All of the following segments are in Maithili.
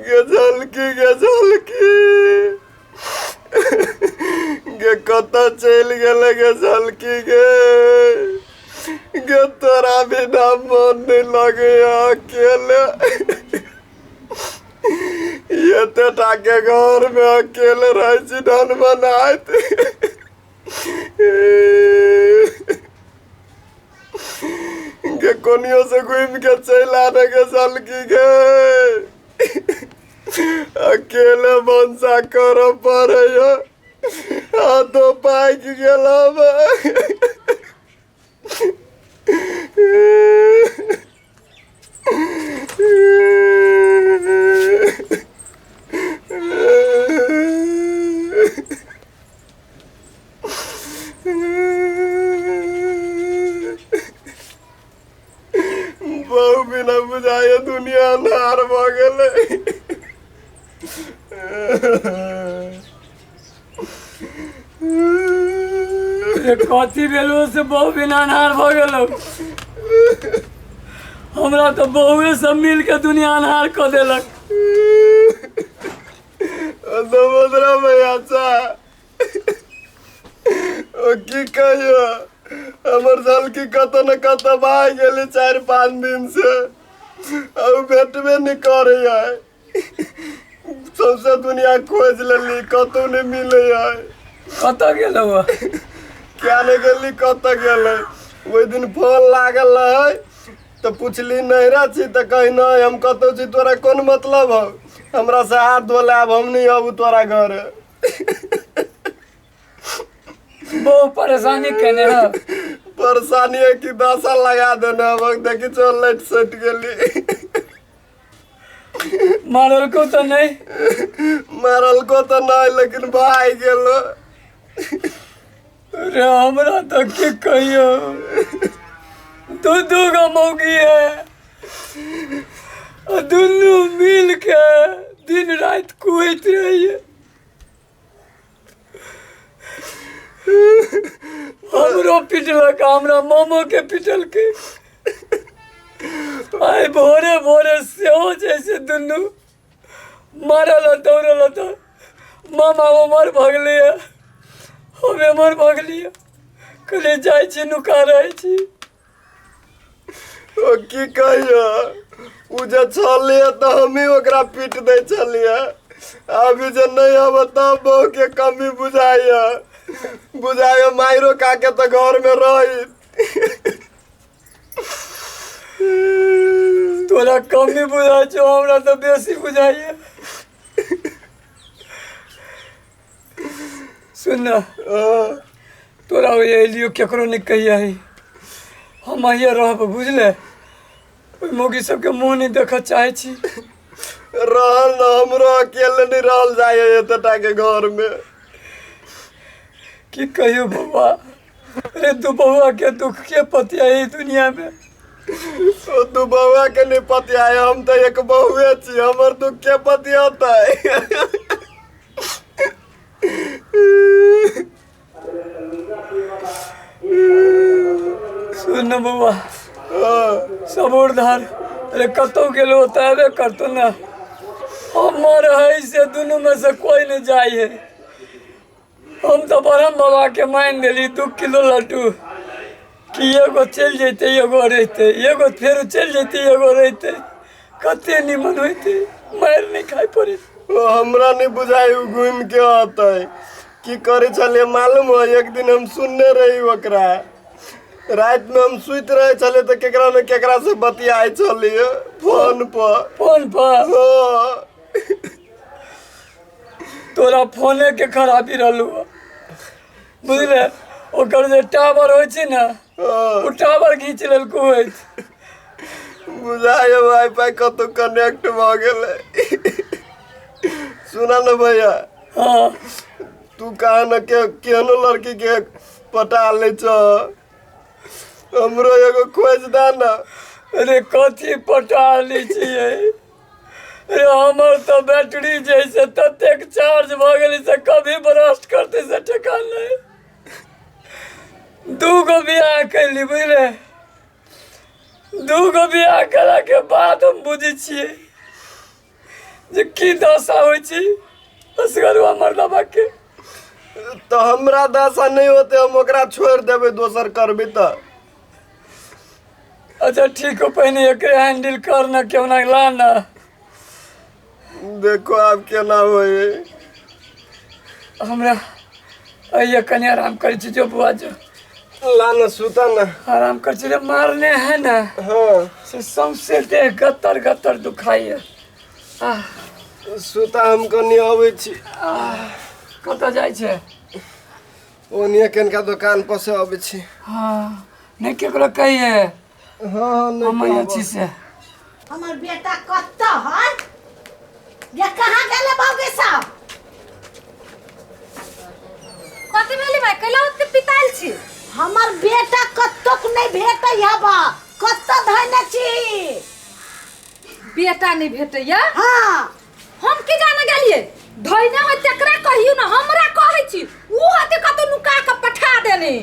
गे झलकी, गे झलकी, गे कतऽ चलि गेलै गे झलकी गे? गे तोरा बिना मन नहि लगैया अकेले, एते टाके घरमे अकेले रहै छी ढन बनाइत। गे कोनियो से घूमि के चलि आने के झलकी गे, अकेले भनसा करऽ पड़ैया, हाथो पाकि गेल हम। बहु बिना बुझाइए दुनिया अन्हार भऽ गेलै। रे कथी भेलो से बहु बिना अन्हार भऽ गेलो? हमरा तऽ बहुए सब मिल के दुनिया अन्हार कऽ देलक। समुद्र भैया चा ओ की कहियो, हमर झलकी कतऽ ने कतऽ भागि गेलै 4-5 दिन से, आ ओ भेटबे नहि करैया। सौंसे दुनिया खोजि लेली, कतौ नहि मिलैया। कतऽ गेलौ? किया नहि गेली, कतऽ गेलै? ओहि दिन फोन लागल रहै तऽ पुछली नैहरा छी तऽ कही नहि, हम कतौ छी तोरा कोन मतलब हौ, हमरा से हाथ धो ले, आब हम नहि आबू तोरा घर। बहु परेशानी केने है। परेशानी है कि दशा लगा देने हम, देखी चल लाइट सटि गेली। मारलको तऽ नहि? मारलको तऽ नहि, लेकिन भागि गेलो। रे हमरा तऽ की कहियो, दू दू गो मौगी है आ दुनू मिल के दिन राति कुहैत रहैये। हमरो पिटलक, हमरा मामो के पिटलकै। आइ भोरे भोरे सेहो जे से दुनू मारल आ दौड़ल तऽ मामा उमर भगलैए, हम एमहर भगलियै। कहलियै जाइ छी नुका रहै छी। ओ की कहियो, ओ जे छलियै तऽ हमही ओकरा पीट दै छलियै, अभी जे नहि आब तब बहु के कमी बुझाइया, बुझाइया माइरो खा के तऽ घर में रही। तोरा कमी बुझाइ छौ, हमरा तऽ बेसी बुझाइया। सुन ने, तोरा ओहि एलियो केकरो नहि कहिया, हम अहिए रहब बुझले। ओहि मौगी सबके मुँह नहि देखऽ चाहै छी। रहल न, हमरो अकेले नहीं रहल जाय एतेटा के घर में। की कहियो बौआ, अरे दू बौआ के दुख के पतियाई दुनिया में? ओ दू बौआ के नहीं पतियाए, हम तो एक बहुए छी, हमर दुख के पतियौतै? सुन न बौआ, सबूर धार। अरे कतौ गेलो तऽ एबे करतो ने। हमर है से दुनू में से कोई नहीं जाइ है। हम तऽ ब्रह्म बाबा के मानि देली 2 किलो लड्डू कि एगो चलि जैते एगो रहिते, एगो फेर चलि जैते एगो रहिते, कते निमन होइते, मारि नहि खाइ पड़े। ओ हमरा नहीं बुझाइ उ घूमि के अतै। की करै छलियै मालूम हो? एक दिन हम सुनने रही ओकरा, राति में हम सुति रहै छलियै तऽ केकरा ने केकरा से बतियाइ छलियै फोन पर। फोन पर? हाँ। तोरा फोने के खराबी रहलू बुझले, ओकर जे टावर होइ छै ने, ओ टावर घींच लेलको अछि। बुझाइए वाईफाई कतौ कनेक्ट भऽ गेलै। सुना ने भैया। हाँ। तू कहा न के केहनो लड़की के पटा लै छ, हमरो एगो खोज दे न। अरे कथी पटा लै छियै? अरे हमर तऽ बैटरी जे है से ततेक चार्ज भऽ गेलै से कभी ब्रस्ट करतै से ठेकान नहि। दू गो बियाह कैली बुझले। दूगो बियाह केला के बाद हम बुझै छियै जे की दशा होइ छै असगरुआ मर्दबा के। तऽ हमरा दशा नहि होतै, हम ओकरा छोड़ि देबै, दोसर करबै तऽ। अच्छा ठीक हो, पहिने एकरे हैंडल कर ना, केहुना ला ना। देखो आब केना होइ। हमरा अइये कनि आराम करै छी, जो बुआ जो। ला ना, सुता ना। आराम कर छी रे, मारने है ना। हाँ। से सौंसे देह गत्तर गत्तर दुखाइए। आह। सुता, हम कनि अबै छी। कतऽ जाइ छै? ओनिये कनिका दोकान पर से अबै छी। हाँ, नहि केकरो कहिए। हाँ, नहि। हम कहब। छी से। हमर बेटा कतऽ है ये? कहाँ गेले बाबू साहब? कथी भेलै भाई, कैला ओते पितायल छी? हमर बेटा कतोक नहि भेटै हबा, कतऽ धैने छी? बेटा नहि भेटैया? हाँ। हम की जाने गेलियै धैने होय, तेकरा कहियौ ने, हमरा कहै छी। ऊ होते कतौ नुका के पठा देने।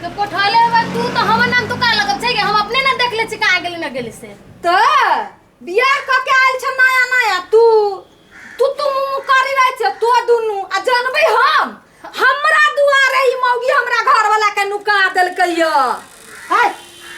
तो पठौले होबे तू तो हमर नाम तो का लगब छै? हम अपने ना देखले छी कहाँ गेली ना गेली से। तऽ बियाह कऽ के आयल छ नया नया, तू तू तू मुँह करी रहै छ तो दुनू आ जानबै हम। हमरा दुआरे ई मौगी हमरा घर वाला के नुका देलकै य। है,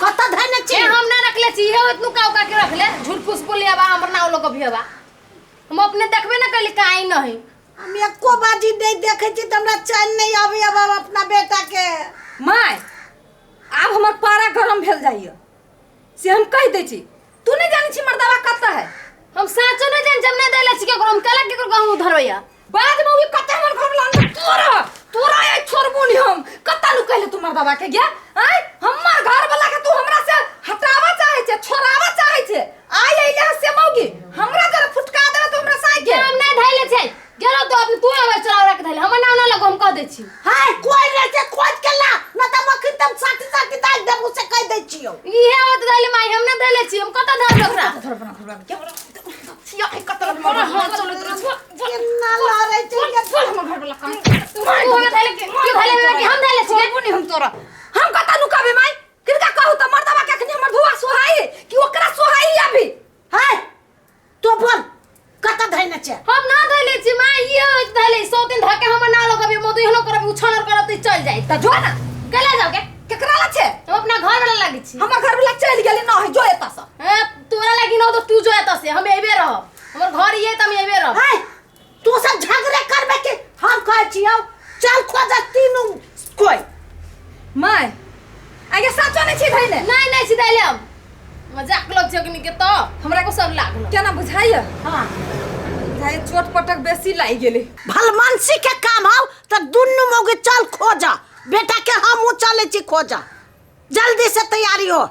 कतऽ धैने छी? ए, हम ना रखले छी। इहे होत नुका उका के रखले, झूठ फूस बोली आबा, हमर नाम लोग भी आबा। हम अपने देखबे ना कैली काई नहीं। हम एको बाजी नहि देखै छी तऽ हमरा चैन नहि आबैया बाबा अपना बेटा के। माय, आब हमर पारा गरम भेल जाइए से हम कहि दै छी। तू नहि जानै छी मर्दावा कतऽ है? हम साचो नहीं जान, जब ना देले छी केकरो, हम केला केकरो गहूं धरबैया। बाद में ओ कतऽ हमर घर वाला अंदर तोरा तोरा ये छोड़बो नहीं हम। कतऽ नुकैले तू मर्दावा के गे? आय, हमर घर वाला के तू हमरा से हटावा चाहे छे, छोड़ावा चाहे छे? आय अइले हँ से मौगी हमरा जरा फुटका देबे तो हमरा साइ के। हम नहीं धैले छै गेलो तो अब तू हमर चोरा रख धैले, हमर नाम ना लगो, हम कह दै छी। हाय, कोई नहि छै, खोज के ला न तऽ मखन तम साथी साथी दालि देबू से कहि दै छियौ। इहे होत धैले माई, हम ना धैले छी। हम कतऽ धरबै ओकरा? केना लड़ै छै ये? तू हमें धैले के तू धैले में कि हम धैले छी? छोड़बो नहीं हम तोरा। हम कतऽ नुकाबे माई? किनका कहू तऽ मर्दावा के अखनी हमर धुआ सोहाई कि ओकरा सोहाई अभी? हाय, तो बोल कतऽ धैने छै? हम ना धैले छी माई, इहे होत धैले सौ दिन धके हमर नाम लगबे मोद एहनो करब, उछाल करब त चल जाई। तऽ जो ना। केला जाओ के? केकरा ला छै? हम अपना घर वाला लागी छी। हमर घर वाला चलि गेलै न है, जो एतऽ से। ए, तोरा लागी न तो तू जो एतऽ से, हम एबे रहब। हमर घर ये त हम एबे रहब। हाय, तू सब झगड़े करबे कि हम कहै छियौ चल खोज तीनू कोई। माय, आगे साचो नहीं छी धैने? नहीं नहीं छी धैले। हम मजाक लग छै अखनी के तो हमरा को सब लागल। केना बुझाइए? हाँ। बुझाइए चोट पटक बेसी लागि गेलै। भलमानसी के काम हौ तऽ दुनू मौगी चल खोज बेटा के, हमहूँ चलै छी खोज। जल्दी से तैयारी हो।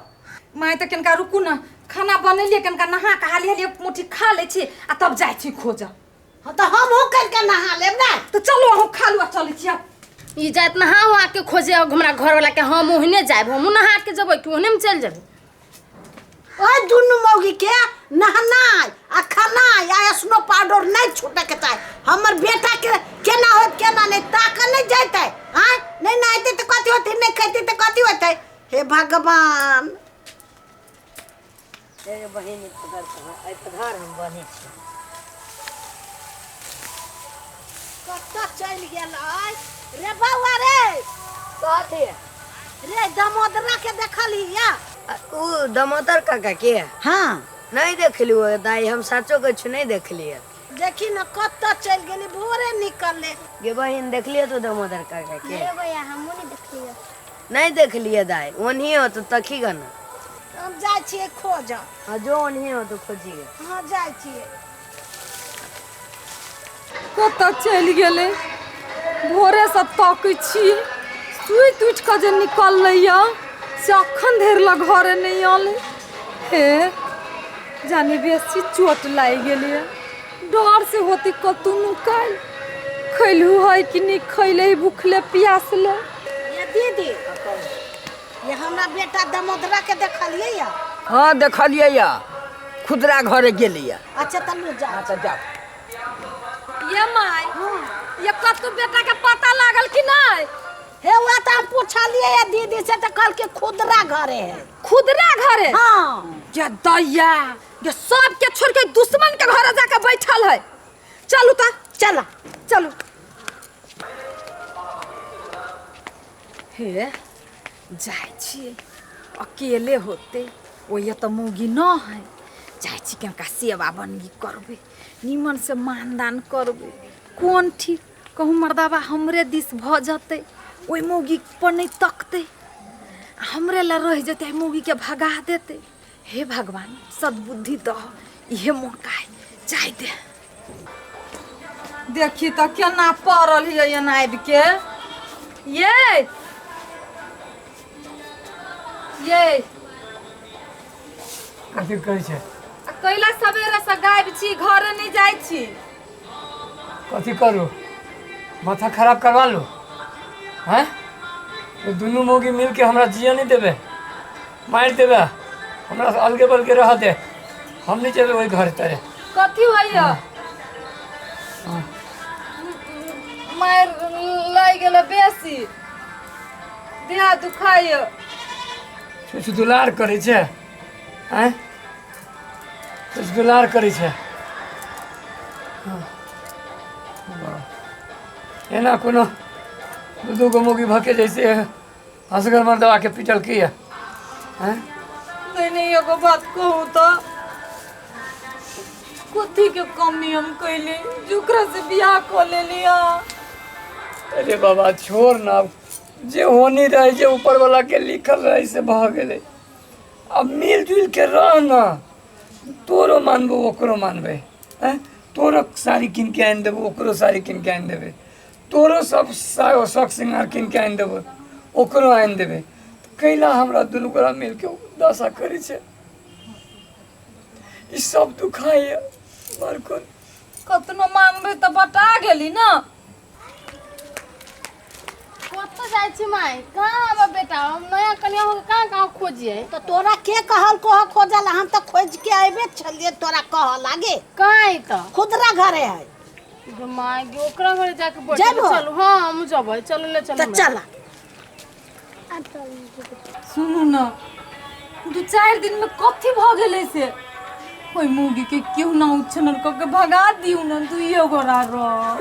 माय, तऽ कनिका रुकू ने, खाना बनेलियै, कनिका नहा के हाली हाली एक मुट्ठी खा लै छी आ तब जाइ छी खोजऽ। हाँ तऽ हमहूँ कनिका नहा लेब ने। तऽ चलू, अहूँ खा लू आ चलै छी आब। ई जात नहा उहा के खोजे हमरा घर वाला के, हम ओहने जायब। हमहूँ नहा के जेबै कि ओहने में चलि जेबै? ओहि दुनू मौगी के नहनाइ आ खेनाइ आ स्नो पाउडर नहि छूटैके चाही। हमर बेटा के केना होत केना नहि, ताकऽ नहि जैतै? आँय, नहि नहेतै तऽ कथी होतै? नहि खेतै तऽ कथी होतै? हे भगवान। हे बहिन, पकड़ एहि पधार, हम बन्है छी। कतऽ चलि गेल अइ रे बौआ रे? कथी? रे दमोदरा के देखलही या? ओ दामोदर काका के? हाँ। नहीं देखलियै दाई, हम साचो कहै छी, नहीं देखलियै। देखी ने कतऽ चलि गेली, भोरे निकलले। गे बहिन, देखलियै तो दामोदर काका के? अरे भैया, हमहूँ नहीं देखलियै। नहीं देखलियै दाई, ओनही हो तो तखी ग ना। हम जाइ छियै खोजऽ। हाँ, जो ओनही हो तो खोजी गे। हाँ, जाइ छियै। कतऽ चलि गेलै? भोरेसँ तकै छियै, सुति उठि कऽ जे निकललै यऽ से अखन धरि लए घरे नहि अयलै। हे, जानी बेसी चोट लागि गेलै, डर से होती कतहु नुकायल। खैलहु है कि नहि खैले है, भूखले प्यासले। ये दीदी, ये हमरा बेटा दमोदरा के देखलियै या? हाँ, देखलियै या, खुदरा घरे गेलियै। अच्छा, तलू जा। अच्छा, जाओ। ये माय, ये कतहु बेटा के पता लागल कि नहि? हे वह तो हम पूछलिए या दीदी से तो कल के खुदरा घरे है। खुदरा घरे? हाँ। ये दैया ये सब के छोड़ के दुश्मन के घरे जाके बैठल है। चलू ता चला चलू। हे जाइ छियै अकेले होते ओहिए तऽ मौगी न है। जाइ छी केनका सेवा बनगी करबै, निमन से मानदान करबै। कोन ठीक कहूँ मर्दाबा हमरे दिस भऽ जतै, ओहि मौगी पर नहि तकतै, हमरे लए रहि जेतै, मौगीके भगा देतै। हे भगवान सद्बुद्धि दह, इहे मौका है, जाय दे। देखी तऽ केना पड़ल हियै एना आबिके। ये ये कथी कहै छै? आ कैला सवेरे से गायब छी, घरे नहि जाइ छी। कथी करू, माथा खराब करवा लो हैं? तो दुनू मौगी मिलके हमरा जिया नहीं देबे, मारि देबे हमरा, से अलगे बलगे रह दे, हम नहीं जेबे ओहि घर तरे। कथी होइया? मारि लागि गेल बेसी, देह दुखाइया। छुछ दुलार करै छै आँय, छुछ दुलार करै छै। एना कोनो दू दू गो मौगी भके जैसे हंसगर मर्दवा के पीटल की है हैं? नहीं नहीं एगो बात कहू तो कथी के कमी हम कैली जेकरा से बियाह क लेली? अरे बाबा छोड़ ना, जे होनी रहे जे ऊपर वाला के लिखल रहे से भऽ गेलै। अब मिल जुल के रह ना, तोरो मानबो ओकरो मानबै हैं? तोरो साड़ी कीन के आनि देबो, ओकरो साड़ी कीन के आनि देबै, तोरो सब शौक श्रृंगार कीन के आनि देबो, ओकरो आनि देबै। कैला हमरा दुनू गोरा मिलके दशा करै छै? ई सब दुखाइए बड़कोन। कतनो मानबै तऽ बटा गेली ना। कतऽ जाइ छी माय? कहाँ आबऽ बेटा, हम नया कन्या हो कहाँ कहाँ खोजिए? तो तोरा के कहल को खोजल? हम तो खोज के अबे छलिए, तोरा कह लागे। कहाँ है तऽ? खुदरा घरे है। गे माय गे, ओकरा घरे जाके बैठ। जेबहो? चलू। हाँ हम जबै, चलू ले चलू। तो चला। सुनू ना, 2-4 दिन में कथी भऽ गेलै से ओहि मौगी के केहू ना उछनल कऽ के भगा दियौ ना, दुइयो गोरा रह।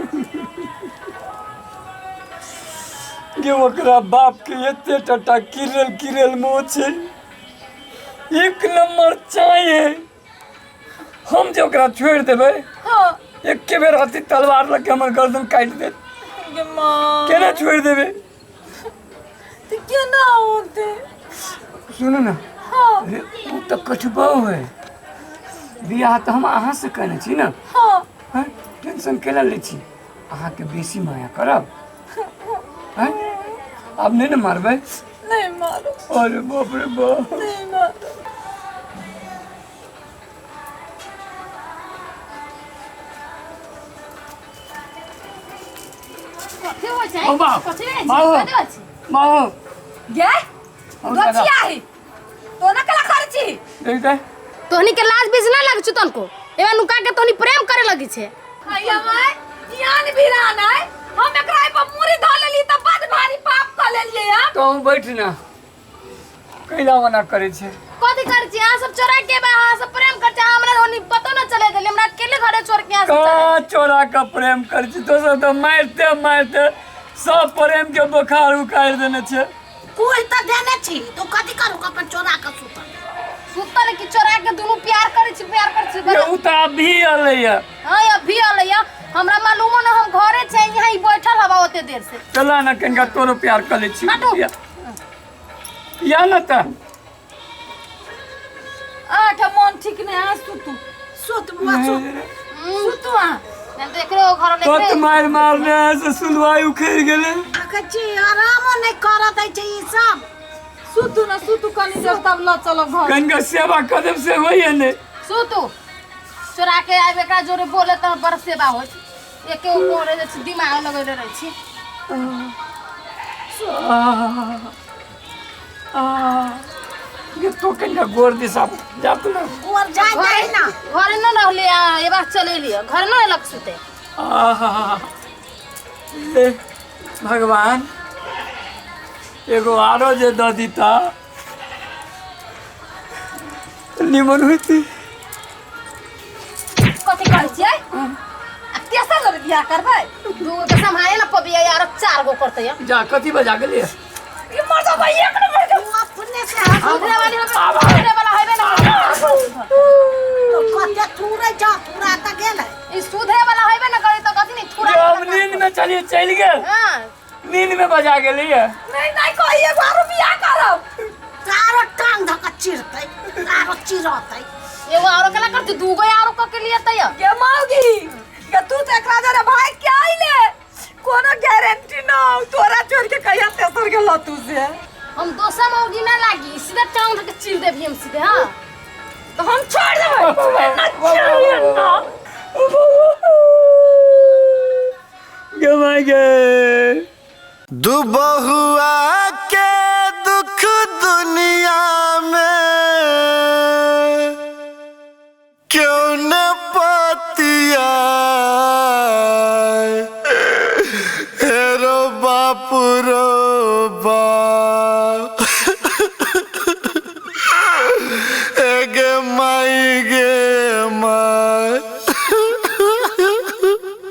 गे ओकरा बाप के एते टटा किरल किरल मुँह छै, एक नंबर चाय है। हम जे ओकरा छोड़ि देबै, हाँ एके बेर हथी तलवार लऽ के हमर गर्दन काटि देत। गे माँ केना छोड़ि देबै? तऽ केना होतै? सुनू ना। हाँ। अरे ओ तऽ कठबौ है, बियाह तऽ हम अहाँ से केने छी ना। हाँ। हैं? टेंशन केला लै छी? अहाँके बेसी माया करब हैं? आब नहि ने मारबै? नहीं मारो। अरे बाप रे बाप। नहीं मारो। कथी होइ छै? ओ बाप। कथी होइ छै? बाबू। कथी होइ छै? माओ। गे हम दादा। दोचिया है तो ना कला करै छी। देख दे। तोहनी के लाज बीज ना लग छु तनको, एबा नुका के तोहनी प्रेम करे लगी छे। आया my जियान बिरान है, हम एकरा पर मुरी धऽ लेली तऽ बड भारी पाप कऽ लेलियै हम। तों बैठ ना, कैला मना करै छै? कथी करै छी अहाँ सब? चोरा के बा अहाँ सब प्रेम कर छी, हमरा ओनी पतो ना चले देली, हमरा अकेले घरे छोड़ के अहाँ सब चले। कहाँ चोरा के प्रेम करै छी? दोसर तऽ मारिते मारिते सब प्रेम के बोखार उखाड़ि देने छै। कोई तो देने छी तो कथी करू? अपन चोरा के सुतल सुतल कि चोरा के दुनू प्यार करै छी, प्यार करै छी। ये उ तऽ अभी अलैया। हाँ अभी अलैया, हमरा मालूमो ना, हम घरे छै यहाँ ही बैठल हवा ओते देर से। चला ना कनिका तोरो प्यार कर लै छी। हटू। या या ना तऽ अहाँके मन ठीक नहि, अहाँ सुतू। सुत बुआ सुत। सुतू अहाँ। नहीं तो एकरो घर कत लेके मारि मारने से सुलवाई उखड़ि गेलै। देखै छी आरामो नहि करऽ दै छै ई सब। सुतू ना, सुतू कनी देर तब लऽ चलब घर। कनिका सेवा कऽ देब से होइए नहि। सुतू, चोरा के आबि एकरा जोरे बोले तऽ बड़ सेवा होइत, एके गो करे जाइ छी, दिमाग लगेले रहै छी। ये तो कनिका गोर दिशा जात ना। गोर जाय दही ना। घरे न रहले आ एबा चलेलियै, घर न एलक सुते। आहा, हे भगवान, एगो आरो जे दऽ दीता निमन होती। कथी कहै छियै? आ तेसर गो बियाह करबै? दूगो के सम्हारे ना पबियै, आरो चार गो करतै। जा कथी बजा गेलियै? ई मर जा भाई, एक नंबर के। तू अपने से हंस। सुधरे वाली होबे, सुधरे वाला हेबे ना। तो कते थूरे जा, थूरा तऽ गेल है। ई सुधरे वाला हेबे ना करी तऽ कथी नहीं थुरा। हम नींद में चलिए चलि गेल। हां, नींद में बजा गेलियै। नहीं नहीं, कही एगो आरो बियाह करब। तारो टांग धऽ कऽ चिरतै, तारो चिरतै। एगो आरो केना करतै? दूगो आरो क के लिए तै। गे मौगी गे, तू तऽ एकरा जरे भाग के आइले, कोनो गारंटी न हो तोरा छोड़ के कहिया तेसर के लतू से। हम दोसर मौगी ना लागी, सीधे टांग धर के चीर देबी हम सीधे। हां, तो हम छोड़ देबै ना, छोड़िए ना। गे माय गे। दुबहुआ के दुख दुनिया में क्यों न पतिया, हेरो बाप रो बाप, एगे।